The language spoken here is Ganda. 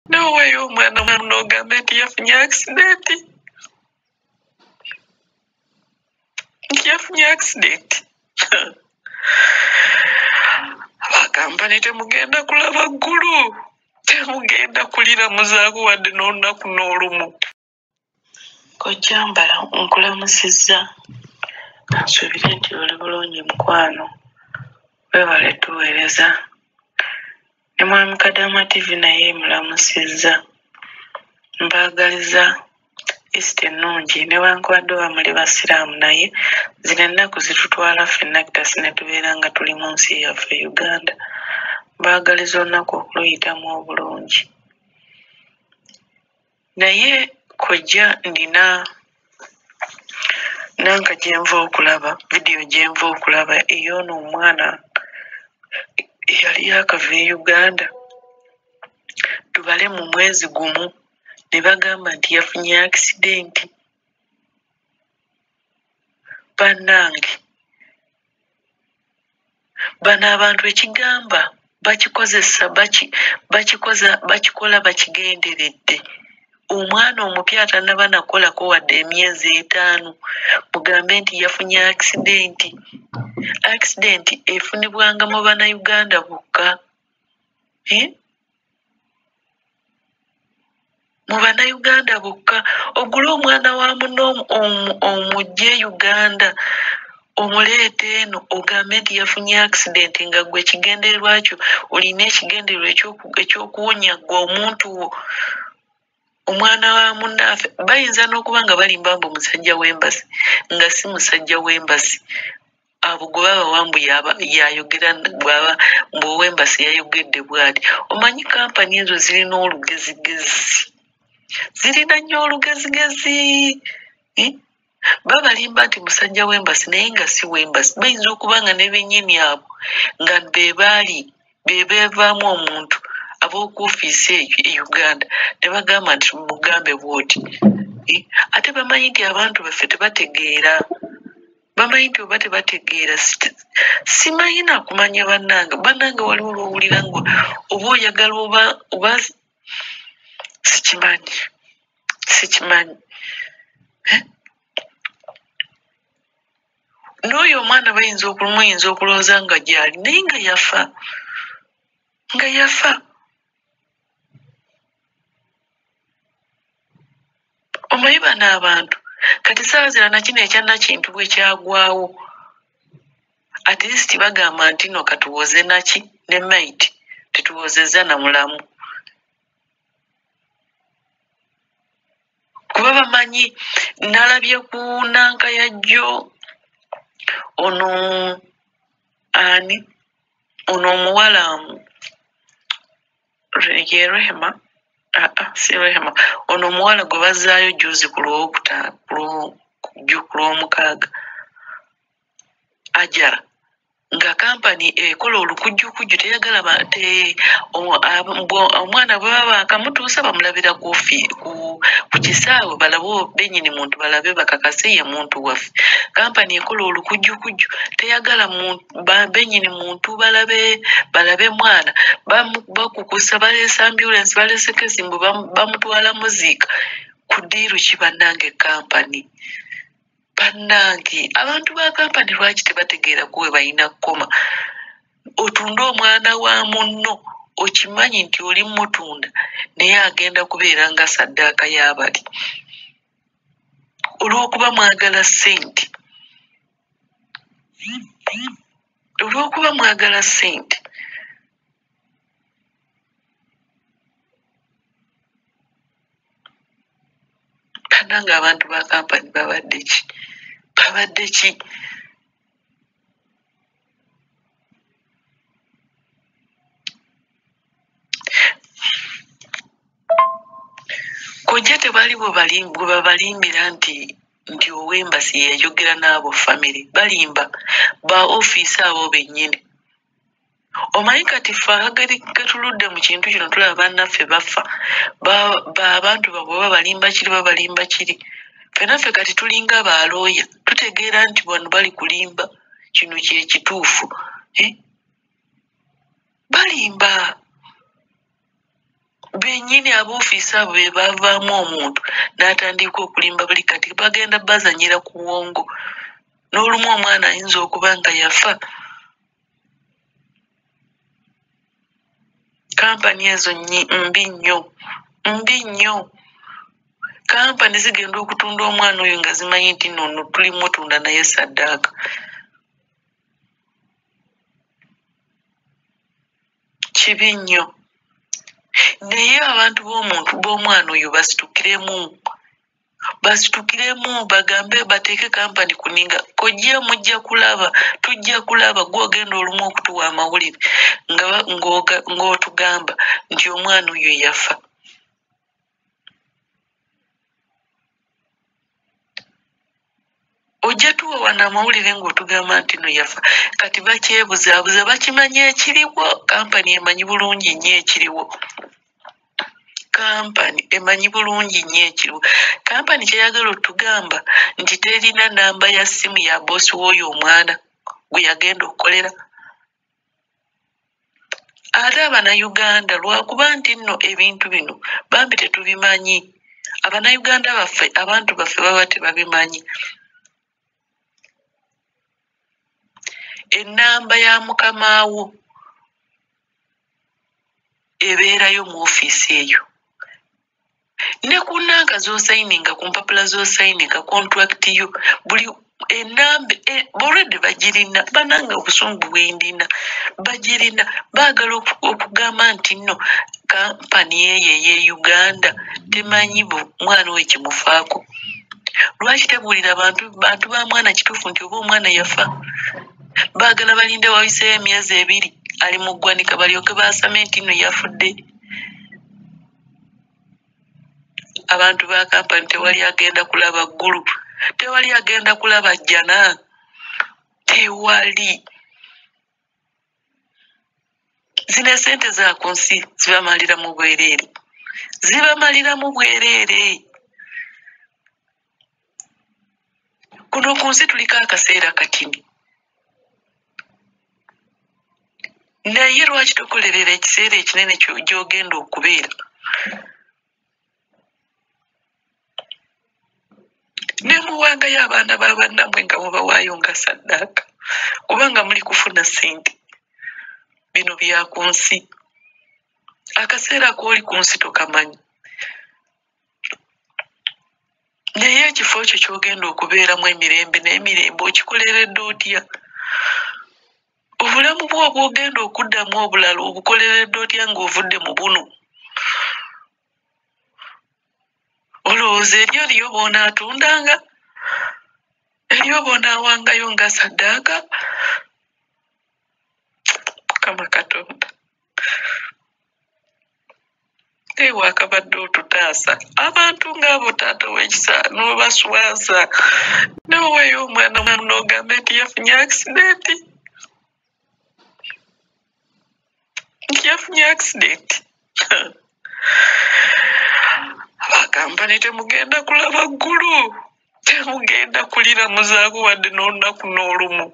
N'oweeyo omwana munno ogambe nti yafunye accident, nti yafunye accident. Abakampani temugenda kulaba ggulu, temugenda kuliramuzaako wadde n'olunaku n'olumu. Kojja Mbala nkulamusizza, nsuubire nti oli bulungi mukwano, weebale tuweereza. Ne Mwami Kadaama TV naye mulamusizza. Mbaagaliza Easter ennungi newankubadde oba muli basiraamu naye zino ennaku zitutwala ffenna kitasi ne tubeera nga tuli mu nsi yaffe Uganda. Mbaagaliza olunaku okuluyitamu obulungi. Naye kojja ndina nanka gye nva okulaba, vidiyo gye nva okulaba ey'ono omwana eyali yaakava e Uganda tubale mu mwezi gumu ne bagamba nti yafunye akisidenti. Bannange bano abantu ekigamba bakikozesa bakikoza bakikola bakigenderedde. Omwana omupya atannaba nakolako wadde emyezi etaano mugambe nti yafunye akisidenti. Akisidenti efunibwanga mu Bannayuganda bokka. Mu Bannayuganda bokka. Ogule omwana wa munno omuggye e Uganda omuleete eno ogambe nti yafunye akisidenti nga ggwe ekigendererwa kyo olina ekigendererwa eky'okuwonya ggwe omuntu wo. Omwana wa munnaffe bayinza n'okuba nga balimba mbu musajja w'embasi nga si musajja w'embasi. Abo gwe baba mbu yayogera bw'aba mbu ow'embasi yayogedde bw'ati. Omanyi kampani ezo zirina olugezigezi, zirina nnyo olugezigezi. Babalimba nti musajja w'embasi naye nga si w'embasi. Bayinza okuba nga ne bennyini abo nga be baali be beevaamu omuntu ab'oku ofiisi eyo e Uganda ne bagamba nti mugambe bw'oti. Ate bamanyi nti abantu baffe tebategeera, bamanyi nti oba tebategeera. Simanyi nakumanya bannange, bannange waliwo lw'owulira nga oba oyagala oba sikimanyi, sikimanyi. N'oyo omwana bayinza okumuyinza okulowooza nga gy'ali naye nga yafa, nga yafa. Omanyi bano abantu kati ssaawa zino na kino ekya Nakintu bwe kyagwawo at least bagamba nti no katuwoze naki ne maiti tetuwozezza na mulamu, kuba bamanyi. Nalabye ku nanka ya jjo ono ani ono omuwala ye Rehema, si Rehema, ono omuwala gwe bazzaayo jjuuzi ku lwokutaano ku lwomukaaga Ajara, nga kampani ekola olukujjukujju teyagala omwana bwe baba bakamutuusa bamulabira ku kisaawe balabe bennyini muntu balabe bakakase ye muntu waffe. Kampani ekola olukujjukujju teyagala bennyini muntu balabe mwana, bakukusa baleese ambulensi baleese kesi mbu bamutwala muziika. Ku ddiiru ki bannange kampani? Bannange abantu ba kampani lwaki tebategeera ku we balina kukoma? Otunde omwana wa munno okimanyi nti oli mutunda naye agenda kubeera nga ssaddaaka y'abali olw'okuba mwagala ssente, olw'okuba mwagala ssente. Bannange abantu ba kampani babadde ki? Babadde ki? Kojja tebali bwe babalimbira nti ow'embasi yayogera n'abo famire, balimba ba ofiisi abo bennyini. Omanyi kati ffe akageri ketuludde mu kintu kino tulaba bannaffe bafa, abantu baabwe babalimba kiri babalimba kiri. Ffenna ffe kati tulinga balooya, tutegeera nti bano bali kulimba, kino kye kituufu. Balimba. Bennyini aboofiisi abo be bavaamu omuntu n'atandika okulimba buli kati bagenda bazannyira ku bwongo. N'olumu omwana ayinza okuba nga yafa. Kampani ezo mbi nnyo, mbi nnyo. Kampani zigenda okutunda omwana oyo nga zimanyi nti nno nno tuli mutunda naye saddaaka. Kibi nnyo. Naye abantu b'omuntu b'omwana oyo basitukiremu, basitukiremu bagambe bateeke kampani ku nninga. Kojja mujja kulaba, tujja kulaba gw'ogenda olumu okutuwa amawulire nga ng'otugamba nti omwana oyo yafa. Ojja tuwa wano amawulire ng'otugamba nti no yafa. Kati bakyebuzaabuza bakimanyi ekiriwo, kampani emanyi bulungi nnyo ekiriwo. Kampani emanyi bulungi nnyo ekiriwo. Kampani kyeyagala otugamba nti terina namba ya ssimu ya boosi w'oyo omwana gwe yagenda okukolera. Ate Abannayuganda lwakuba nti nno ebintu bino bambi tetubimanyi. Abannayuganda baffe, abantu baffe baba tebabimanyi. Ennamba ya mukamaawo ebeerayo mu ofiisi eyo. Ne ku nnanka z'osayininga, ku mpapula z'osayininga, kontulakiti yo, buli ennamba already bagirina. Bannange obusungu bwe ndina bagirina. Baagala okugamba nti nno kampani eyo ey'e Uganda temanyi mwana we kimufaako. Lwaki tebuulira bantu ba mwana kituufu nti oba omwana yafa? Baagala balinde wayiseeyo emyezi ebiri ali mu ggwanika balyoke baasame nti nno yafudde. Abantu ba kampani tewali agenda kulaba ggulu, tewali agenda kulaba jjana, tewali. Zino essente za ku nsi zibamalira mu bwereere, zibamalira mu bwereere. Kuno ku nsi tuliko akaseera katini. Naye lwaki tokolerera ekiseera ekinene gy'ogenda okubeera? Ne muwangayo abaana ba bannammwe nga mubawaayo nga saddaaka, kubanga muli kufuna ssente. Bino bya ku nsi. Akaseera k'oli ku nsi tokamanyi. Naye ekifo kyo ky'ogenda okubeeramu emirembe n'emirembe okikoleredde otya? Obulamu bwo obw'ogenda okuddamu obulala obukoleredde otya ng'ovudde mu buno? Olowooza eri eriyo b'onaatundanga? Eriyo b'onaawangayo nga saddaaka? Mukama Katonda, ewe akabadde otutaasa. Abantu ng'abo taata w'ekisa n'obaswaza, n'oweeyo omwana n'ogamba nti yafunye akisidenti, nti yafunye akisidenti. Abakampani temugenda kulaba ggulu, temugenda kuliramuzaako wadde n'olunaku n'olumu.